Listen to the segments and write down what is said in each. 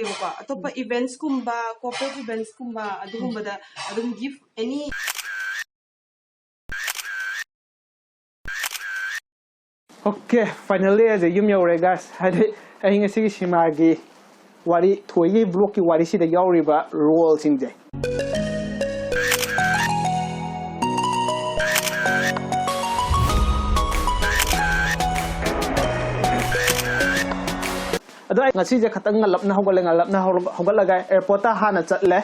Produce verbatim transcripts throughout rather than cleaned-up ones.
ꯀꯣ ꯑꯇꯣꯞꯄ ꯏꯚꯦꯟꯠꯁꯀꯨꯝꯕ, ꯀꯣꯔꯄꯣꯔꯦꯠ ꯏꯚꯦꯟꯠꯁꯀꯨꯝꯕ ꯑꯗꯨꯒꯨꯝꯕꯗ ꯑꯗꯨꯝ ꯒꯤꯐ ꯑꯦꯅꯤ꯫ Okay, finally ꯑꯩꯁꯦ ꯌꯨꯝ ꯌꯧꯔꯦ guys꯫ ꯍꯥꯏꯗꯤ ꯑꯩ ꯉꯁꯤꯒꯤ ꯁꯤꯃꯥꯒꯤ ꯋꯥꯔꯤ, ꯊꯣꯏꯒꯤ ꯕ꯭ꯂꯣꯛꯀꯤ ꯋꯥꯔꯤꯁꯤꯗ ꯌꯥꯎꯔꯤꯕ ꯔꯣꯜꯁꯤꯡꯁꯦ꯫ ꯑꯗꯣ ꯑꯩ ꯉꯁꯤꯁꯦ ꯈꯇꯪ ꯉꯜꯂꯞꯅ ꯍꯧꯒꯠꯂꯦ, ꯉꯜꯂꯞꯅ ꯍꯧ-, ꯍꯧꯒꯠꯂꯒ airport ꯇ ꯍꯥꯟꯅ ꯆꯠꯂꯦ꯫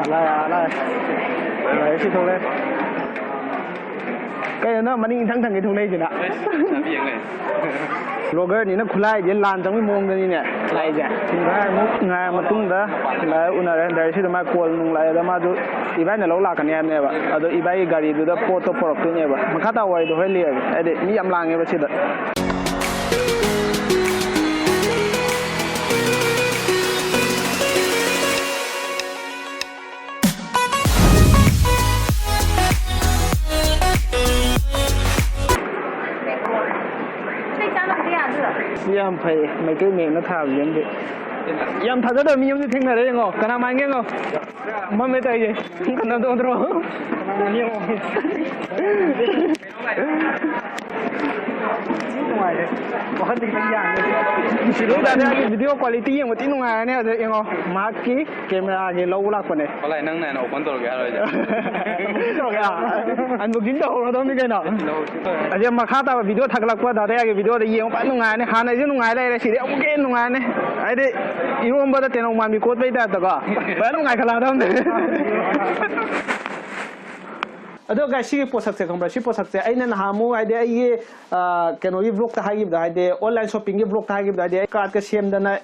ꯑꯂꯥꯏ, ꯑꯂꯥꯏ꯫ ꯑꯂꯥꯏ, ꯁꯤ ꯊꯣꯛꯂꯛꯑꯦ꯫ ꯀꯩꯅꯣ ꯅꯪ ꯃꯅꯤꯡ ꯏꯊꯪ ꯊꯪꯒꯩ ꯊꯣꯛꯂꯛꯏꯁꯤꯅ? ꯑꯁ, ꯂꯝꯕꯤ ꯌꯦꯡ ꯂꯩ꯫ Vlogger ꯅꯤꯅ ꯈꯨꯠꯂꯥꯏꯁꯦ ꯂꯥꯟ ꯆꯪꯕꯒꯤ ꯃꯑꯣꯡꯗꯅꯤꯅꯦ ꯂꯥꯛꯏꯁꯦ꯫ ꯉꯥꯏ-, ꯉꯥꯏꯔ ꯃꯇꯨꯡꯗ ꯂꯥꯛꯑꯦ, ꯎꯅꯔꯦ꯫ ꯗꯥꯏꯔꯦꯛꯁꯤꯗ ꯃꯥ call ꯅꯨꯡ ꯂꯥꯛꯑꯦ꯫ ꯑꯗꯣ ꯃꯥꯁꯨ ꯏꯕꯥꯏꯅ ꯂꯧ ꯂꯥꯛꯀꯅꯤ ꯍꯥꯏꯕꯅꯦꯕ꯫ ꯑꯗꯣ ꯏꯕꯥꯏꯒꯤ ꯒꯥꯔꯤꯗꯨꯗ ꯄꯣꯠꯇꯣ ꯄꯨꯔꯛꯇꯣꯏꯅꯦꯕ꯫ ꯃꯈꯥ ꯇꯥꯕ ꯋꯥꯔꯤꯗꯣ ꯍꯣꯔꯦꯟ ꯂꯤꯔꯒꯦ꯫ ꯍꯥꯏꯗꯤ ꯃꯤ ꯌꯥꯝ ꯂꯥꯡꯉꯦꯕ ꯁꯤꯗ꯫ ꯌꯥꯝ ꯐꯩ, ꯃꯩꯇꯩ ꯃꯌꯦꯛꯅ ꯊꯥꯕꯁꯦ ꯑꯃꯗꯤ꯫ ꯌꯥꯝ ꯊꯥꯖꯗꯕ ꯃꯤ ꯑꯃꯁꯨ ꯊꯦꯡꯅꯔꯦ, ꯌꯦꯡꯉꯣ꯫ ꯀꯅꯥ ꯃꯥꯟꯒꯦ ꯌꯦꯡꯉꯣ꯫ ꯃꯝꯃꯦ ꯇꯧꯔꯤꯁꯦ꯫ ꯀꯅꯥ ꯅꯣꯟꯊꯣꯛꯇ꯭ꯔꯣ? ꯅꯨꯡꯉꯥꯏꯔꯦ꯫ ꯋꯥꯈꯜꯁꯦ ꯈꯤꯇꯪ ꯌꯥꯡꯉꯦ꯫ ꯁꯤꯗꯩ ꯗꯥꯗꯥꯒꯤ video quality ꯌꯦꯡꯕ ꯊꯤ ꯅꯨꯡꯉꯥꯏꯔꯅꯤ꯫ ꯑꯗ ꯌꯦꯡꯉꯣ, ꯃꯍꯥꯛꯀꯤ camera ꯒꯤ ꯂꯧꯕ ꯂꯥꯛꯄꯅꯦ꯫ ꯋꯥꯂꯥꯏ, ꯅꯪꯅ ꯍꯦꯟꯅ open ꯇꯧꯔꯒꯦ ꯍꯥꯏꯔꯣ ꯑꯩꯁꯦ? Unboxing ꯇꯧꯔꯒꯦ? Unboxing ꯇꯧꯍꯧꯔꯗꯧꯅꯤ ꯀꯩꯅꯣ꯫ ꯑꯁꯤ ꯃꯈꯥ ꯇꯥꯕ video ꯊꯥꯒꯠꯂꯛꯄ ꯗꯥꯗꯥꯒꯤ video ꯗ ꯌꯦꯡꯉꯣ, ꯐꯖꯅ ꯅꯨꯡꯉꯥꯏꯔꯅꯤ꯫ ꯍꯥꯟꯅꯩꯁꯨ ꯅꯨꯡꯉꯥꯏ ꯂꯩꯔꯦ, ꯁꯤꯗꯤ ꯑꯃꯨꯛꯀ ꯍꯦꯟꯅ ꯅꯨꯡꯉꯥꯏꯔꯅꯤ꯫ ꯍꯥꯏꯗꯤ ꯏꯔꯣꯝꯕꯗ ꯇꯦꯅꯧ ꯃꯥꯟꯕꯤ ꯀꯣꯠꯄꯩ type ꯇꯀꯣ꯫ ꯐꯖꯅ ꯅꯨꯡꯉꯥꯏꯈꯠꯂꯛꯑꯗꯧꯅꯤ꯫ ꯑꯗꯣ guys, ꯁꯤꯒꯤ ꯄꯣꯠꯁꯛꯁꯦ ꯈꯪꯕ꯭ꯔꯥ? ꯁꯤ ꯄꯣꯠꯁꯛꯁꯦ ꯑꯩꯅ ꯅꯍꯥꯟꯃꯨꯛ, ꯍꯥꯏꯗꯤ, ꯑꯩꯒꯤ, ꯑ, ꯀꯩꯅꯣꯒꯤ vlogꯇ ꯍꯥꯏꯈꯤꯕꯗꯣ, ꯍꯥꯏꯗꯤ online shoppingꯒꯤ vlogꯇ ꯍꯥꯏꯈꯤꯕꯗꯣ, ꯍꯥꯏꯗꯤ ꯑꯩ cardꯀ ꯁꯦꯝꯗꯅ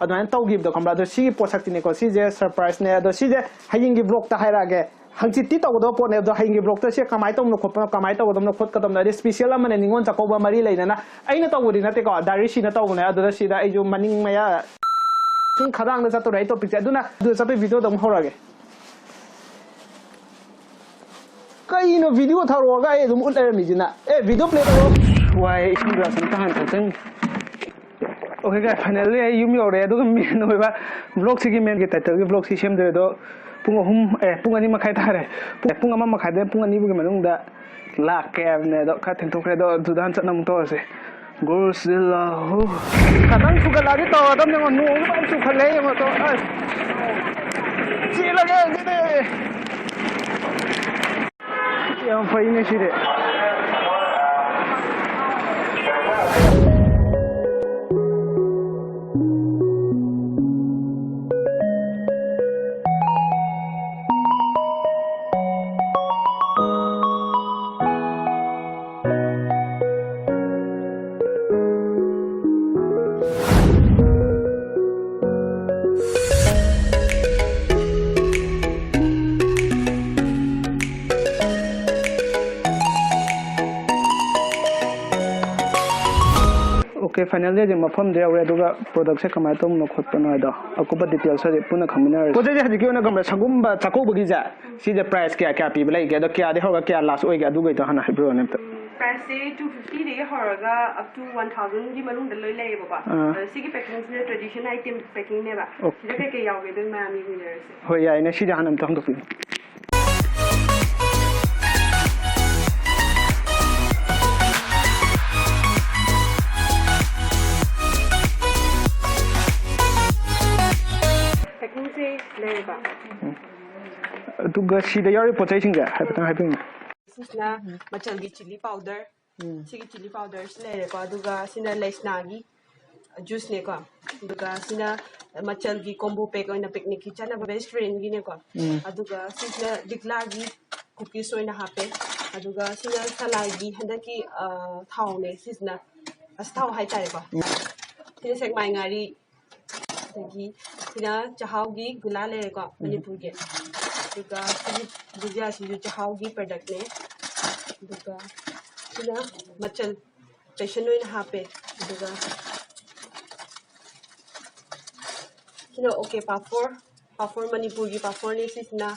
ꯑꯗꯨꯃꯥꯏꯅ ꯇꯧꯈꯤꯕꯗꯣ ꯈꯪꯕ꯭ꯔꯥ? ꯑꯗꯣ ꯁꯤꯒꯤ ꯄꯣꯠꯁꯛꯇꯤꯅꯦꯀꯣ, ꯁꯤꯁꯦ surpriseꯅꯦ꯫ ꯑꯗꯣ ꯁꯤꯁꯦ ꯍꯌꯦꯡꯒꯤ vlogꯇ ꯍꯥꯏꯔꯛꯑꯒꯦ꯫ ꯍꯪꯆꯤꯠꯇꯤ ꯇꯧꯒꯗꯕ ꯄꯣꯠꯅꯦ꯫ ꯑꯗꯣ ꯍꯌꯦꯡꯒꯤ vlogꯇ ꯁꯤ ꯀꯃꯥꯏꯅ ꯇꯧꯕꯅꯣ ꯈꯣꯠꯄꯅꯣ, ꯀꯃꯥꯏꯅ ꯇꯧꯒꯗꯕꯅꯣ ꯈꯣꯠꯀꯗꯕꯅꯣ, ꯍꯥꯏꯗꯤ special ꯑꯃꯅꯦ, ꯅꯤꯉꯣꯜ ꯆꯥꯛꯀꯧꯕ ꯃꯔꯤ ꯂꯩꯅꯅ꯫ ꯑꯩꯅ ꯇꯧꯕꯗꯤ ꯅꯠꯇꯦꯀꯣ, diary ꯁꯤꯅ ꯇꯧꯕꯅꯦ꯫ ꯑꯗꯨꯗ ꯁꯤꯗ ꯑꯩꯁꯨ ꯃꯅꯤꯡ ꯃꯌꯥ ꯁꯨꯝ ꯈꯗꯥꯡꯗ ꯆꯠꯇꯣꯔꯦ ꯑꯩ topicꯁꯦ꯫ ꯑꯗꯨꯅ ꯑꯗꯨ ꯆꯠꯄꯩ videoꯗ ꯑꯃꯨꯛ ꯍꯧꯔꯛꯑꯒꯦ꯫ ꯀꯩꯅꯣ video ꯊꯥꯔꯛꯑꯒ ꯑꯩ ꯑꯗꯨꯝ ꯎꯠ ꯂꯩꯔꯝꯃꯤꯁꯤꯅ? ꯑꯦ, video play ꯇꯧꯔꯣ꯫ ꯋꯥꯏ, ꯏꯁꯤꯡ glass ꯑꯝꯇ ꯍꯥꯟꯅ ꯊꯛꯆꯟꯒꯦ꯫ Okay guys, finally ꯑꯩ ꯌꯨꯝ ꯌꯧꯔꯦ꯫ ꯑꯗꯨꯒ main ꯑꯣꯏꯕ vlogꯁꯤꯒꯤ, mainꯒꯤ titleꯒꯤ vlogꯁꯤ ꯁꯦꯝꯗꯣꯏ ꯑꯗꯣ ꯄꯨꯡ ꯑꯍꯨꯝ, ꯑꯦ, ꯄꯨꯡ ꯑꯅꯤ ꯃꯈꯥꯏ ꯇꯥꯔꯦ꯫ ꯄꯨꯡ, ꯄꯨꯡ ꯑꯃ ꯃꯈꯥꯏꯗꯩ ꯄꯨꯡ ꯑꯅꯤꯕꯨꯒꯤ ꯃꯅꯨꯡꯗ ꯂꯥꯛꯀꯦ ꯍꯥꯏꯕꯅꯦ꯫ ꯑꯗꯣ ꯈꯔ ꯊꯦꯡꯗꯣꯛꯈ꯭ꯔꯦ꯫ ꯑꯗꯣ ꯑꯗꯨꯗ ꯍꯥꯟꯅ ꯆꯠꯅꯕ ꯇꯧꯔꯁꯦ꯫ ꯒꯣꯁꯤꯜꯂꯥ, ꯍꯨ꯫ ꯈꯇꯪ ꯆꯨꯈꯠꯂꯛꯑꯗꯤ ꯇꯧꯔꯗꯝꯅꯦ ꯌꯦꯡꯉꯣ, ꯅꯣꯡꯁꯨ ꯐꯖꯅ ꯆꯨꯈꯠꯂꯦ ꯌꯦꯡꯉꯣ ꯇꯣ꯫ ꯑꯁ꯫ ꯆꯦꯜꯂꯒꯦ ꯁꯤꯗꯤ꯫ ꯌꯥꯝ ꯐꯩꯅꯦ ꯁꯤꯗꯤ꯫ Okay, finally ꯍꯧꯖꯤꯛ ꯃꯐꯝꯗ ꯌꯧꯔꯦ, ꯑꯗꯨꯒ productꯁꯦ ꯀꯃꯥꯏꯅ ꯇꯧꯕꯅꯣ ꯈꯣꯠꯄꯅꯣ ꯍꯥꯏꯗꯣ ꯑꯀꯨꯞꯄ details ꯍꯧꯖꯤꯛ ꯄꯨꯟꯅ ꯈꯪꯃꯤꯟꯅꯔꯁꯤ꯫ ꯄꯣꯠ ꯆꯩꯁꯦ ꯍꯧꯖꯤꯛꯀꯤ ꯑꯣꯏꯅ ꯈꯪꯕ꯭ꯔꯥ, ꯁꯒꯨꯝꯕ ꯆꯥꯛꯀꯧꯕꯒꯤꯁꯦ ꯁꯤꯁꯦ price ꯀꯌꯥ ꯀꯌꯥ ꯄꯤꯕ ꯂꯩꯒꯦ, ꯑꯗꯣ ꯀꯌꯥꯗꯒꯤ ꯍꯧꯔꯒ ꯀꯌꯥ last ꯑꯣꯏꯒꯦ, ꯑꯗꯨꯒꯩꯗꯣ ꯍꯥꯟꯅ ꯍꯥꯏꯕꯤꯔꯛꯑꯣꯅꯦ ꯑꯝꯇ꯫ Priceꯁꯦ two fiftyꯗꯒꯤ ꯍꯧꯔꯒ up to one thousandꯒꯤ ꯃꯅꯨꯡꯗ ꯂꯣꯏ ꯂꯩꯌꯦꯕꯀꯣ꯫ ꯑꯥ꯫ ꯑꯗꯣ ꯁꯤꯒꯤ packingꯁꯤꯅ tradition item packingꯅꯦꯕ꯫ Okay꯫ ꯁꯤꯗ ꯀꯩꯀꯩ ꯌꯥꯎꯒꯦ ꯑꯗꯨ ꯃꯌꯥꯝ ꯌꯦꯡꯃꯤꯟꯅꯔꯁꯦ꯫ ꯍꯣꯏ, ꯌꯥꯏꯅꯦ, ꯁꯤꯗꯤ ꯍꯥꯟꯅ ꯑꯝꯇ ꯍꯥꯡꯗꯣꯛꯄꯤꯌꯨ꯫ Packingꯁꯦ ꯂꯩꯔꯦꯀꯣ꯫ ꯎꯝ꯫ ꯑꯗꯨꯒ ꯁꯤꯗ ꯌꯥꯎꯔꯤ ꯄꯣꯠ ꯆꯩꯁꯤꯡꯁꯦ ꯍꯥꯏꯐꯦꯠꯇꯪ ꯍꯥꯏꯕꯤꯌꯨꯅꯦ꯫ ꯁꯤꯁꯤꯅ ꯃꯆꯜꯒꯤ chilli powder, ꯎꯝ꯫ ꯁꯤꯒꯤ chilli powderꯁꯤ ꯂꯩꯔꯦꯀꯣ, ꯑꯗꯨꯒ ꯁꯤꯅ ꯂꯩꯁꯅꯥꯒꯤ juiceꯅꯦꯀꯣ, ꯑꯗꯨꯒ ꯁꯤꯅ ꯃꯆꯜꯒꯤ combo pack ꯑꯣꯏꯅ picnicꯀꯤ ꯆꯥꯅꯕ restaurantꯒꯤꯅꯦꯀꯣ, ꯎꯝ꯫ ꯑꯗꯨꯒ ꯁꯤꯁꯤꯅ ꯂꯤꯛꯂꯥꯒꯤ ꯀꯨꯀꯤꯁ ꯑꯣꯏꯅ ꯍꯥꯞꯄꯦ꯫ ꯑꯗꯨꯒ ꯁꯤꯅ ꯁꯂꯥꯏꯒꯤ ꯍꯟꯗꯛꯀꯤ ꯑ, ꯊꯥꯎꯅꯦ ꯁꯤꯁꯤꯅ, ꯑꯁ, ꯊꯥꯎ ꯍꯥꯏꯇꯥꯔꯦꯀꯣ꯫ ꯁꯤꯅ ꯁꯦꯛꯃꯥꯏ ꯉꯥꯔꯤ, ꯑꯗꯒꯤ ꯁꯤꯅ ꯆꯥꯛꯍꯥꯎꯒꯤ ꯒꯨꯂꯥ ꯂꯩꯔꯦꯀꯣ, ꯃꯅꯤꯄꯨꯔꯒꯤ꯫ ꯑꯗꯨꯒ ꯁꯤꯒꯤ ꯕꯨꯖꯤꯌꯥꯁꯤꯁꯨ ꯆꯥꯛꯍꯥꯎꯒꯤ ꯄ꯭ꯔꯗꯛꯅꯦ꯫ ꯑꯗꯨꯒ ꯁꯤꯅ ꯃꯆꯜ ꯕꯦꯁꯟ ꯑꯣꯏꯅ ꯍꯥꯞꯄꯦ꯫ ꯑꯗꯨꯒ ꯁꯤꯅ ꯑꯣꯀꯦ ꯄꯥꯐꯣꯔ, ꯄꯥꯐꯣꯔ ꯃꯅꯤꯄꯨꯔꯒꯤ ꯄꯥꯐꯣꯔꯅꯦ ꯁꯤꯁꯤꯅ꯫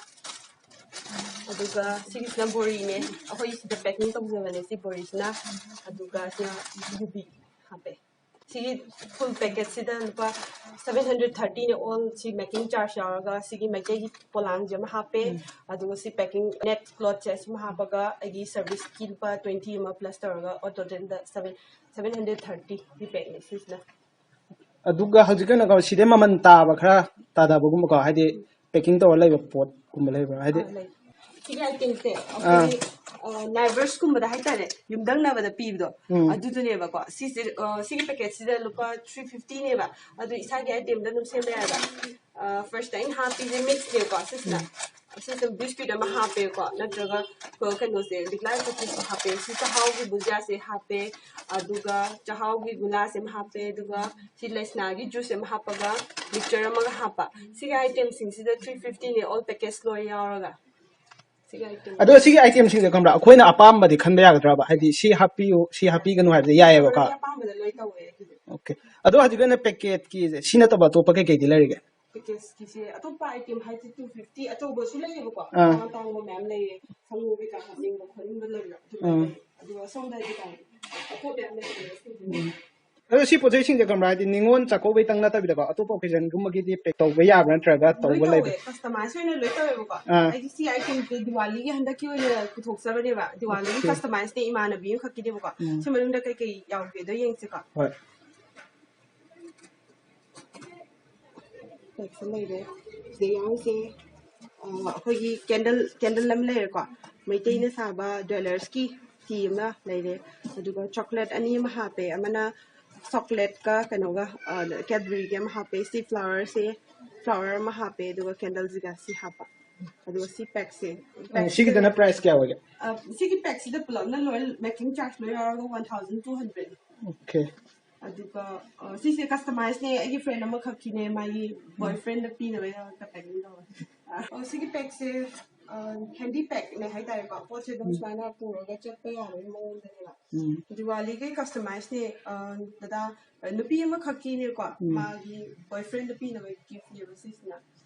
ꯑꯗꯨꯒ ꯁꯤꯒꯤꯁꯤꯅ ꯕꯣꯔꯤꯅꯦ, ꯑꯩꯈꯣꯏ ꯁꯤꯗ ꯄꯦꯀꯤꯡ ꯇꯧꯖꯕꯅꯦ ꯁꯤ ꯕꯣꯔꯤꯁꯤꯅ꯫ ꯑꯗꯨꯒ ꯁꯤꯅ ꯌꯨꯕꯤ ꯍꯥꯞꯄꯦ꯫ ꯁꯤꯒꯤ ꯐꯨꯜ ꯄꯦꯀꯦꯠꯁꯤꯗ ꯂꯨꯄꯥ ꯁꯚꯦꯟ ꯍꯟꯗ꯭ꯔꯦꯠ ꯊꯥꯔꯇꯤꯅꯦ ꯑꯣꯜ ꯁꯤ ꯃꯦꯀꯤꯡ ꯆꯥꯔꯖ ꯌꯥꯎꯔꯒ꯫ ꯁꯤꯒꯤ ꯃꯩꯇꯩꯒꯤ ꯄꯣꯂꯥꯡꯁꯦ ꯑꯃ ꯍꯥꯞꯄꯦ꯫ ꯑꯗꯨꯒ ꯁꯤ ꯄꯦꯀꯤꯡ ꯅꯦꯠ ꯀ꯭ꯂꯣꯠꯁꯦ ꯁꯤꯃ ꯍꯥꯞꯄꯒ ꯑꯩꯒꯤ ꯁꯔꯚꯤꯁꯀꯤ ꯂꯨꯄꯥ ꯇ꯭ꯋꯦꯟꯇꯤ ꯑꯃ ꯄ꯭ꯂꯁ ꯇꯧꯔꯒ ꯑꯣꯜ ꯇꯣꯇꯦꯜꯗ ꯁꯚꯦꯟ ꯁꯚꯦꯟ ꯍꯟꯗ꯭ꯔꯦꯠ ꯊꯥꯔꯇꯤꯒꯤ ꯄꯦꯛꯅꯦ ꯁꯤꯁꯤꯅ꯫ ꯑꯗꯨꯒ ꯍꯧꯖꯤꯛ ꯀꯩꯅꯣ ꯁꯤꯗꯩ ꯃꯃꯜ ꯇꯥꯕ ꯈꯔ ꯇꯥꯗꯕꯒꯨꯝꯕꯀꯣ, ꯍꯥꯏꯗꯤ ꯄꯦꯀꯤꯡ ꯇꯧꯔ ꯂꯩꯕ ꯄꯣꯠꯀꯨꯝꯕ ꯂꯩꯕ꯭ꯔꯥ? ꯍꯥꯏꯗꯤ ꯑꯥ, ꯂꯩ꯫ ꯁꯤꯒꯤ ꯑꯥꯏꯇꯦꯝꯁꯦ ꯑꯩꯈꯣꯏꯒꯤ ꯅꯥꯏꯕꯔꯁꯀꯨꯝꯕꯗ ꯍꯥꯏꯇꯥꯔꯦ, ꯌꯨꯝꯊꯪꯅꯕꯗ ꯄꯤꯕꯗꯣ, ꯎꯝ꯫ ꯑꯗꯨꯗꯨꯅꯦꯕꯀꯣ꯫ ꯁꯤꯁꯦ ꯑ, ꯁꯤꯒꯤ ꯄꯦꯀꯦꯠꯁꯤꯗ ꯂꯨꯄꯥ ꯊ꯭ꯔꯤ ꯐꯤꯐꯇꯤꯅꯦꯕ꯫ ꯑꯗꯨ ꯏꯁꯥꯒꯤ ꯑꯥꯏꯇꯦꯝꯗ ꯑꯗꯨꯝ ꯁꯦꯝꯕ ꯌꯥꯏꯕ꯫ ꯐꯥꯔꯁꯇ ꯑꯩꯅ ꯍꯥꯞꯄꯤꯁꯦ ꯃꯤꯛꯁꯅꯦꯕꯀꯣ ꯁꯤꯁꯤꯅ꯫ ꯁꯤꯁꯦ ꯕꯤꯁꯀꯤꯠ ꯑꯃ ꯍꯥꯞꯄꯦꯀꯣ, ꯅꯠꯇ꯭ꯔꯒ ꯀ- ꯀꯩꯅꯣꯁꯦ, ꯂꯤꯛꯂꯥꯏ ꯀꯨꯀꯤꯁ ꯍꯥꯞꯄꯦ꯫ ꯁꯤ ꯆꯥꯛꯍꯥꯎꯒꯤ ꯕꯨꯖꯤꯌꯥꯁꯦ ꯍꯥꯞꯄꯦ꯫ ꯑꯗꯨꯒ ꯆꯥꯛꯍꯥꯎꯒꯤ ꯒꯨꯂꯥꯁꯦ ꯑꯃ ꯍꯥꯞꯄꯦ꯫ ꯑꯗꯨꯒ ꯁꯤ ꯂꯩꯁꯅꯥꯒꯤ ꯖꯨꯁ ꯑꯃ ꯍꯥꯞꯄꯒ ꯃꯤꯛꯆꯔ ꯑꯃꯒ ꯍꯥꯞꯄ꯫ ꯁꯤꯒꯤ ꯑꯥꯏꯇꯦꯝꯁꯤꯡꯁꯤꯗ ꯊ꯭ꯔꯤ ꯐꯤꯐꯇꯤꯅꯦ ꯑꯣꯜ ꯄꯦꯀꯦꯖ ꯂꯣꯏ ꯌꯥꯎꯔꯒ꯫ ꯁꯤꯒꯤ ꯑꯥꯏꯇꯦꯝ ꯑꯗꯣ ꯁꯤꯒꯤ ꯑꯥꯏꯇꯦꯝꯁꯤꯡꯁꯦ ꯈꯪꯕ꯭ꯔꯥ, ꯑꯩꯈꯣꯏꯅ ꯑꯄꯥꯝꯕꯗꯤ ꯈꯟꯕ ꯌꯥꯒꯗ꯭ꯔꯕ? ꯍꯥꯏꯗꯤ ꯁꯤ ꯍꯥꯞꯄꯤꯌꯨ, ꯁꯤ ꯍꯥꯞꯄꯤꯒꯅꯨ ꯍꯥꯏꯕꯗꯤ ꯌꯥꯏꯑꯕꯀꯣ? ꯑꯩꯈꯣꯏꯒꯤ ꯑꯄꯥꯝꯕꯗ ꯂꯣꯏ ꯇꯧꯋꯦ ꯑꯩꯒꯤꯗꯤ꯫ ꯑꯣꯀꯦ꯫ ꯑꯗꯣ ꯍꯧꯖꯤꯛ ꯑꯣꯏꯅ ꯄꯦꯀꯦꯠꯀꯤꯁꯦ ꯁꯤ ꯅꯠꯇꯕ ꯑꯇꯣꯞꯄ ꯀꯩꯀꯩꯗꯤ ꯂꯩꯔꯤꯒꯦ? ꯄꯦꯀꯦꯖꯀꯤꯁꯦ ꯑꯇꯣꯞꯄ ꯑꯥꯏꯇꯦꯝ ꯍꯥꯏꯗꯤ ꯇꯨ ꯐꯤꯐꯇꯤ ꯑꯆꯧꯕꯁꯨ ꯂꯩꯌꯦꯕꯀꯣ꯫ ꯑꯥ꯫ ꯑꯇꯥꯡ ꯑꯇꯥꯡꯕ ꯃꯌꯥꯝ ꯂꯩꯌꯦ꯫ ꯁꯪꯒꯣꯝ ꯀꯩꯀꯥ ꯍꯥꯞꯅꯤꯡꯕ ꯈꯣꯠꯅꯤꯡꯕ ꯂꯩꯕ ꯑꯗꯨꯃꯥꯏꯅ ꯎꯝ꯫ ꯂꯩꯌꯦ꯫ ꯑꯗꯨꯒ ꯁꯣꯝꯗ ꯍꯥꯏꯗꯤ ꯀꯩ ꯑꯇꯣꯞꯄ ꯃꯌꯥꯝ ꯂꯩꯌꯦ꯫ ꯑꯗꯣ ꯁꯤ ꯄꯣꯠ ꯆꯩꯁꯤꯡꯁꯦ ꯈꯪꯕ꯭ꯔꯥ, ꯍꯥꯏꯗꯤ ꯅꯤꯉꯣꯜ ꯆꯥꯛꯀꯧꯕꯩꯇꯪ ꯅꯠꯇꯕꯤꯗꯀꯣ, ꯑꯇꯣꯞꯄ ꯑꯣꯀꯦꯖꯟꯒꯨꯝꯕꯒꯤꯗꯤ ꯄꯦꯛ ꯇꯧꯕ ꯌꯥꯕ꯭ꯔꯥ ꯅꯠꯇ꯭ꯔꯒ ꯂꯣꯏ ꯇꯧꯕ ꯇꯧꯋꯦ, ꯂꯩꯕ꯭ꯔꯥ? ꯀꯁꯇꯃꯥꯏꯖ ꯑꯣꯏꯅ ꯂꯣꯏ ꯇꯧꯋꯦꯕꯀꯣ꯫ ꯑꯥ꯫ ꯍꯥꯏꯗꯤ ꯁꯤ ꯑꯥꯏꯇꯦꯝꯁꯦ ꯗꯤꯋꯥꯂꯤꯒꯤ ꯍꯟꯗꯛꯀꯤ ꯑꯣꯏꯅ ꯄꯨꯊꯣꯛꯆꯕꯅꯦꯕ꯫ ꯗꯤꯋꯥꯂꯤꯒꯤ ꯑꯣꯀꯦ꯫ ꯀꯁꯇꯃꯥꯏꯖꯅꯦ, ꯏꯃꯥꯟꯅꯕꯤ ꯑꯃꯈꯛꯀꯤꯅꯦꯕꯀꯣ꯫ ꯎꯝ꯫ ꯁꯤ ꯃꯅꯨꯡꯗ ꯀꯩꯀꯩ ꯌꯥꯎꯒꯦꯗꯣ ꯌꯦꯡꯁꯤꯀꯣ꯫ ꯍꯣꯏ꯫ ꯇꯦꯛꯁ ꯑꯃ ꯂꯩꯔꯦ꯫ ꯁꯤꯗ ꯌꯥꯎꯔꯤꯁꯦ, ꯑ, ꯑꯩꯈꯣꯏꯒꯤ ꯀꯦꯟꯗꯜ, ꯀꯦꯟꯗꯜ ꯑꯃ ꯂꯩꯔꯦꯀꯣ꯫ ꯃꯩꯇꯩꯅ ꯁꯥꯕ ꯖ꯭ꯋꯦꯂꯔꯁꯀꯤ ꯇꯤ ꯑꯃ ꯂꯩꯔꯦ꯫ ꯑꯗꯨꯒ ꯆꯣꯀ꯭ꯂꯦꯠ ꯑꯅꯤ ꯑꯃ ꯍꯥꯞꯄꯦ꯫ ꯑꯃꯅ ꯆꯣꯀ꯭ꯂꯦꯠꯀ ꯀꯩꯅꯣꯒ, ꯑ, ꯀꯦꯗꯕꯔꯤꯒꯤ ꯑꯃ ꯍꯥꯞꯄꯦ꯫ ꯁꯤ ꯐ꯭ꯂꯥꯋꯔꯁꯦ, ꯐ꯭ꯂꯥꯋꯔ ꯑꯃ ꯍꯥꯞꯄꯦ꯫ ꯑꯗꯨꯒ ꯀꯦꯟꯗꯜꯁꯤꯒ ꯁꯤ ꯍꯥꯞꯄ꯫ ꯑꯗꯨꯒ ꯁꯤ ꯄꯦꯛꯁꯦ, ꯑ, ꯁꯤꯒꯤꯗꯅ ꯄ꯭ꯔꯥꯏꯁ ꯀꯌꯥ ꯑꯣꯏꯒꯦ? ꯁꯤꯒꯤ ꯄꯦꯛꯁꯤꯗ ꯄꯨꯂꯞꯅ ꯂꯣꯏ, ꯃꯦꯀꯤꯡ ꯆꯥꯔꯖ ꯂꯣꯏ ꯌꯥꯎꯔꯒ one thousand two hundred. Okay. ꯑꯗꯨꯒ ꯑ, ꯁꯤꯁꯦ ꯀꯁꯇꯃꯥꯏꯁꯅꯦ, ꯑꯩꯒꯤ ꯐ꯭ꯔꯦꯟ ꯑꯃꯈꯛꯀꯤꯅꯦ, ꯃꯥꯒꯤ ꯕꯣꯏ ꯐ꯭ꯔꯦꯟꯗ ꯄꯤꯅꯕ ꯄꯦꯀꯤꯡ ꯇꯧꯋꯦ꯫ ꯑ, ꯁꯤꯒꯤ ꯄꯦꯛꯁꯦ ꯍꯦꯟꯗꯤ ꯄꯦꯛꯅꯦ ꯍꯥꯏꯇꯥꯔꯦꯀꯣ꯫ ꯄꯣꯠꯁꯦ ꯑꯗꯨꯝ ꯁꯨꯃꯥꯏꯅ ꯄꯨꯔꯒ ꯆꯠꯄ ꯌꯥꯕꯒꯤ ꯃꯑꯣꯡꯗꯅꯦꯕ꯫ ꯎꯝ꯫ ꯗꯤꯋꯥꯂꯤꯒꯤ ꯀꯁꯇꯃꯥꯏꯁꯅꯦ, ꯑ, ꯗꯗꯥ, ꯑ, ꯅꯨꯄꯤ ꯑꯃꯈꯛꯀꯤꯅꯦꯀꯣ, ꯎꯝ꯫ ꯃꯥꯒꯤ ꯕꯣꯏ ꯐ꯭ꯔꯦꯟꯗ ꯄꯤꯅꯕ ꯒꯤꯐꯅꯦꯕ ꯁꯤꯁꯤꯅ꯫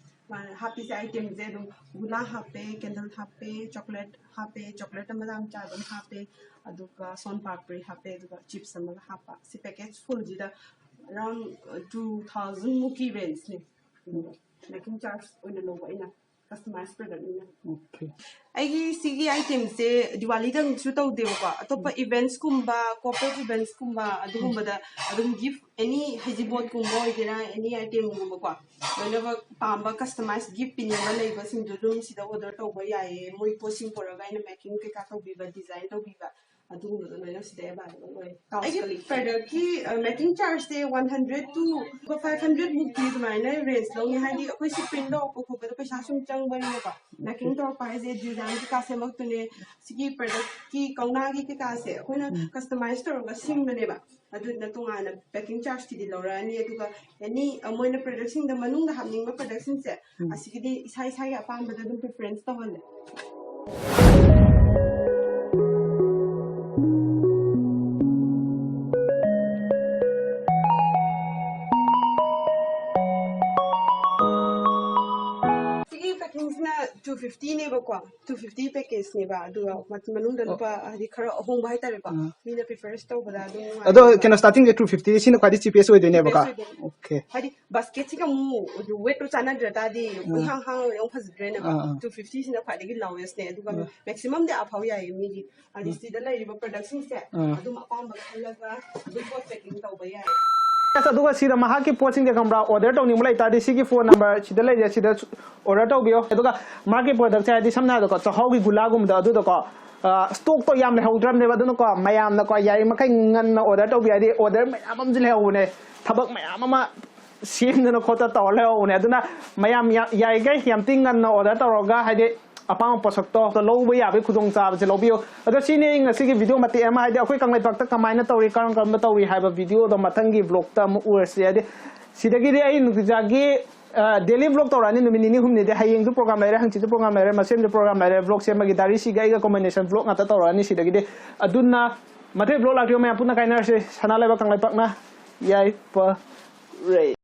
ꯃꯥꯅ ꯍꯥꯞꯄꯤꯁꯦ ꯑꯥꯏꯇꯦꯝꯁꯦ ꯑꯗꯨꯝ ꯒꯨꯂꯥ ꯍꯥꯞꯄꯦ, ꯀꯦꯟꯗꯜ ꯍꯥꯞꯄꯦ, ꯆꯣꯀ꯭ꯂꯦꯠ ꯍꯥꯞꯄꯦ, ꯆꯣꯀ꯭ꯂꯦꯠ ꯃꯆꯥ ꯃꯆꯥ ꯑꯗꯨꯝ ꯍꯥꯞꯄꯦ, ꯑꯗꯨꯒ ꯁꯣꯟ ꯄꯥꯄ꯭ꯔꯤ ꯍꯥꯞꯄꯦ, ꯑꯗꯨꯒ ꯆꯤꯞꯁ ꯑꯃꯒ ꯍꯥꯞꯄ꯫ ꯁꯤ ꯄꯦꯀꯦꯖ ꯐꯨꯜꯁꯤꯗ ꯑꯔꯥꯎꯟ ꯇꯨ ꯊꯥꯎꯖꯟ ꯃꯨꯛꯀꯤ ꯔꯦꯟꯖꯅꯦ꯫ ꯃꯦꯀꯤꯡ ꯆꯥꯔꯖ ꯑꯣꯏꯅ ꯂꯧꯕ ꯑꯩꯅ, ꯀꯁꯇꯃꯥꯏꯁ ꯄ꯭ꯔꯗꯛꯅꯤꯅ꯫ ꯑꯣꯀꯦ꯫ ꯑꯩꯒꯤ ꯁꯤꯒꯤ ꯑꯥꯏꯇꯦꯝꯁꯦ ꯗꯤꯋꯥꯂꯤꯗꯪꯁꯨ ꯇꯧꯗꯦꯕꯀꯣ, ꯑꯇꯣꯞꯄ ꯏꯚꯦꯟꯠꯁꯀꯨꯝꯕ, ꯀꯣꯔꯄꯣꯔꯦꯠ ꯏꯚꯦꯟꯠꯁꯀꯨꯝꯕ ꯑꯗꯨꯒꯨꯝꯕꯗ ꯑꯗꯨꯝ ꯒꯤꯐ, ꯑꯦꯅꯤ ꯍꯩꯖꯤꯡꯄꯣꯠꯀꯨꯝꯕ ꯑꯣꯏꯒꯦꯔꯥ, ꯑꯦꯅꯤ ꯑꯥꯏꯇꯦꯝꯒꯨꯝꯕꯀꯣ, ꯂꯣꯏꯅꯃꯛ ꯄꯥꯝꯕ ꯀꯁꯇꯃꯥꯏꯁ ꯒꯤꯐ ꯄꯤꯅꯤꯡꯕ ꯂꯩꯕꯁꯤꯡꯗꯨ ꯑꯗꯨꯝ ꯁꯤꯗ ꯑꯣꯔꯗꯔ ꯇꯧꯕ ꯌꯥꯏꯌꯦ꯫ ꯃꯣꯏ ꯄꯣꯠꯁꯤꯡ ꯄꯨꯔꯒ ꯑꯩꯅ ꯃꯦꯀꯤꯡ ꯀꯩꯀꯥ ꯇꯧꯕꯤꯕ, ꯗꯤꯖꯥꯏꯟ ꯇꯧꯕꯤꯕ, ꯑꯗꯨꯒꯨꯝꯕꯗꯣ ꯂꯣꯏꯅ ꯁꯤꯗ ꯑꯦꯚꯥꯏꯂꯦꯕꯜ ꯑꯣꯏ꯫ ꯑꯩꯒꯤ ꯄ꯭ꯔꯗꯛꯀꯤ ꯃꯦꯀꯤꯡ ꯆꯥꯔꯖꯁꯦ one hundred two five hundred ꯃꯨꯛꯇꯤ ꯑꯗꯨꯃꯥꯏꯅ ꯔꯦꯟꯖ ꯂꯧꯅꯤ, ꯍꯥꯏꯗꯤ ꯑꯩꯈꯣꯏ ꯁꯤ ꯄ꯭ꯔꯤꯟ ꯇꯧꯔꯛꯄ ꯈꯣꯠꯄꯗ ꯄꯩꯁꯥ ꯁꯨꯝ ꯆꯪꯕꯅꯤꯅꯀꯣ꯫ ꯃꯦꯀꯤꯡ ꯇꯧꯔꯛꯄ ꯍꯥꯏꯁꯦ ꯗꯤꯖꯥꯏꯟ ꯀꯩꯀꯥ ꯁꯦꯝꯃꯛꯇꯣꯏꯅꯦ, ꯁꯤꯒꯤ ꯄ꯭ꯔꯗꯛꯀꯤ ꯀꯧꯅꯥꯒꯤ ꯀꯩꯀꯥꯁꯦ ꯑꯩꯈꯣꯏꯅ ꯀꯁꯇꯃꯥꯏꯁ ꯇꯧꯔꯒ ꯁꯤꯡꯕꯅꯦꯕ꯫ ꯑꯗꯨꯅ ꯇꯣꯉꯥꯟꯅ ꯄꯦꯀꯤꯡ ꯆꯥꯔꯖꯀꯤꯗꯤ ꯂꯧꯔꯛꯑꯅꯤ, ꯑꯗꯨꯒ ꯑꯦꯅꯤ ꯃꯣꯏꯅ ꯄ꯭ꯔꯗꯛꯁꯤꯡꯗ ꯃꯅꯨꯡꯗ ꯍꯥꯞꯅꯤꯡꯕ ꯄ꯭ꯔꯗꯛꯁꯤꯡꯁꯦ ꯑꯁꯤꯒꯤꯗꯤ ꯏꯁꯥ ꯏꯁꯥꯒꯤ ꯑꯄꯥꯝꯕꯗ ꯑꯗꯨꯝ ꯄ꯭ꯔꯤꯐꯔꯦꯟꯁ ꯇꯧꯍꯜꯂꯦ꯫ ꯁꯤꯒꯤ ꯄꯦꯀꯤꯡꯁꯤꯅ ꯇꯨ ꯐꯤꯐꯇꯤꯅꯦꯕꯀꯣ, ꯇꯨ ꯐꯤꯐꯇꯤ ꯄꯦꯀꯦꯖꯅꯦꯕ, ꯑꯗꯨꯒ ꯃꯅꯨꯡꯗ ꯂꯨꯄꯥ ꯍꯥꯏꯗꯤ ꯈꯔ ꯑꯍꯣꯡꯕ ꯍꯥꯏꯇꯥꯔꯦꯀꯣ, ꯃꯤꯅ ꯄ꯭ꯔꯤꯐꯔꯦꯟꯁ ꯇꯧꯕꯗ ꯑꯗꯨꯝ ꯑꯗꯣ ꯀꯩꯅꯣ, ꯁ꯭ꯇꯥꯔꯇꯤꯡꯁꯦ ꯇꯨ ꯐꯤꯐꯇꯤ, ꯁꯤꯅ ꯈ꯭ꯋꯥꯏꯗꯒꯤ ꯆꯤꯄꯦꯁ ꯑꯣꯏꯗꯣꯏꯅꯦꯕꯀꯣ? Cheapest ꯑꯣꯏꯗꯣꯏꯅꯦ꯫ ꯑꯣꯀꯦ꯫ ꯍꯥꯏꯗꯤ ꯕꯥꯁꯀꯦꯠꯁꯤꯒ ꯑꯃꯨꯛ ꯋꯦꯠꯇꯣ ꯆꯥꯟꯅꯗ꯭ꯔ ꯇꯥꯔꯗꯤ ꯏꯍꯥꯡ ꯍꯥꯡꯅ ꯑꯃꯨꯛ ꯐꯖꯗ꯭ꯔꯦꯅꯦꯀꯣ꯫ ꯑꯥ, ꯑꯥ꯫ ꯇꯨ ꯐꯤꯐꯇꯤ ꯁꯤꯅ ꯈ꯭ꯋꯥꯏꯗꯒꯤ ꯂꯥꯎꯋꯦꯁꯅꯦ, ꯑꯗꯨꯒ ꯃꯦꯛꯁꯤꯃꯝꯗꯤ ꯑꯐꯥꯎ ꯌꯥꯏꯌꯦ ꯃꯤꯒꯤ, ꯍꯥꯏꯗꯤ ꯁꯤꯗ ꯂꯩꯔꯤꯕ ꯄ꯭ꯔꯗꯛꯁꯤꯡꯁꯦ ꯑꯗꯨꯝ ꯑꯄꯥꯝꯕ ꯈꯜꯂꯒ ꯑꯗꯨꯝ ꯄꯣꯠ ꯄꯦꯀꯤꯡ ꯇꯧꯕ ꯌꯥꯏ꯫ ꯑꯁ, ꯑꯗꯨꯒ ꯁꯤꯗ ꯃꯍꯥꯛꯀꯤ ꯄꯣꯠꯁꯤꯡꯁꯦ ꯈꯪꯕ꯭ꯔꯥ, ꯑꯣꯔꯗꯔ ꯇꯧꯅꯤꯡꯕ ꯂꯩꯇꯥꯔꯗꯤ ꯁꯤꯒꯤ ꯐꯣꯟ ꯅꯝꯕꯔ ꯁꯤꯗ ꯂꯩꯔꯦ, ꯁꯤꯗ ꯑꯣꯔꯗꯔ ꯇꯧꯕꯤꯌꯣ꯫ ꯑꯗꯨꯒ ꯃꯥꯒꯤ ꯄ꯭ꯔꯗꯛꯁꯦ ꯍꯥꯏꯗꯤ ꯁꯝꯅ ꯍꯥꯏꯔꯕꯗꯀꯣ, ꯆꯥꯛꯍꯥꯎꯒꯤ ꯒꯨꯂꯥꯒꯨꯝꯕꯗ ꯑꯗꯨꯗꯀꯣ, ꯑ, ꯁ꯭ꯇꯣꯛꯇꯣ ꯌꯥꯝ ꯂꯩꯍꯧꯗ꯭ꯔꯕꯅꯦꯕ, ꯑꯗꯨꯅꯀꯣ ꯃꯌꯥꯝꯅꯀꯣ ꯌꯥꯔꯤꯃꯈꯩ ꯉꯟꯅ ꯑꯣꯔꯗꯔ ꯇꯧꯕꯤꯌꯨ, ꯍꯥꯏꯗꯤ ꯑꯣꯔꯗꯔ ꯃꯌꯥꯝ ꯑꯃꯁꯨ ꯂꯩꯍꯧꯕꯅꯦ, ꯊꯕꯛ ꯃꯌꯥꯝ ꯑꯃ ꯁꯦꯝꯗꯅ ꯈꯣꯠꯇ ꯇꯧꯔ ꯂꯩꯍꯧꯕꯅꯦ꯫ ꯑꯗꯨꯅ ꯃꯌꯥꯝ ꯌꯥ-, ꯌꯥꯔꯤꯈꯩ ꯌꯥꯝ ꯊꯤ ꯉꯟꯅ order ꯇꯧꯔꯒ, ꯍꯥꯏꯗꯤ ꯑꯄꯥꯝꯕ ꯄꯣꯠꯁꯛꯇꯣ ꯂꯧꯕ ꯌꯥꯕꯒꯤ ꯈꯨꯗꯣꯡꯆꯥꯕꯁꯦ ꯂꯧꯕꯤꯌꯨ꯫ ꯑꯗꯣ ꯁꯤꯅꯤ ꯑꯩ ꯉꯁꯤꯒꯤ video ꯃꯇꯦꯛ ꯑꯃ, ꯍꯥꯏꯗꯤ ꯑꯩꯈꯣꯏ ꯀꯪꯂꯩꯄꯥꯛꯇ ꯀꯃꯥꯏꯅ ꯇꯧꯔꯤ, ꯀꯔꯝ ꯀꯔꯝꯕ ꯇꯧꯔꯤ ꯍꯥꯏꯕ videoꯗꯣ ꯃꯊꯪꯒꯤ vlogꯇ ꯑꯃꯨꯛ ꯎꯔꯁꯤ꯫ ꯍꯥꯏꯗꯤ ꯁꯤꯗꯒꯤꯗꯤ ꯑꯩ ꯅꯨꯡꯇꯤꯖꯥꯒꯤ, ꯑ, daily vlog ꯇꯧꯔꯛꯑꯅꯤ, ꯅꯨꯃꯤꯠ ꯅꯤꯅꯤ ꯍꯨꯝꯅꯤꯗꯤ꯫ ꯍꯌꯦꯡꯁꯨ program ꯂꯩꯔꯦ, ꯍꯪꯆꯤꯠꯁꯨ program ꯂꯩꯔꯦ, ꯃꯁꯦꯝꯁꯨ program ꯂꯩꯔꯦ꯫ Vlogꯁꯦ ꯑꯃꯒꯤ ꯗꯥꯔꯤꯁꯤꯒ ꯑꯩꯒ combination vlog ꯉꯥꯛꯇ ꯇꯧꯔꯛꯑꯅꯤ ꯁꯤꯗꯒꯤꯗꯤ꯫ ꯑꯗꯨꯅ ꯃꯊꯪ vlog ꯂꯥꯛꯄꯤꯌꯣ, ꯃꯌꯥꯝ ꯄꯨꯟꯅ ꯀꯥꯏꯅꯔꯁꯤ꯫ ꯁꯅꯥ ꯂꯩꯕꯥꯛ ꯀꯪꯂꯩꯄꯥꯛꯅ ꯌꯥꯏꯐꯔꯦ꯫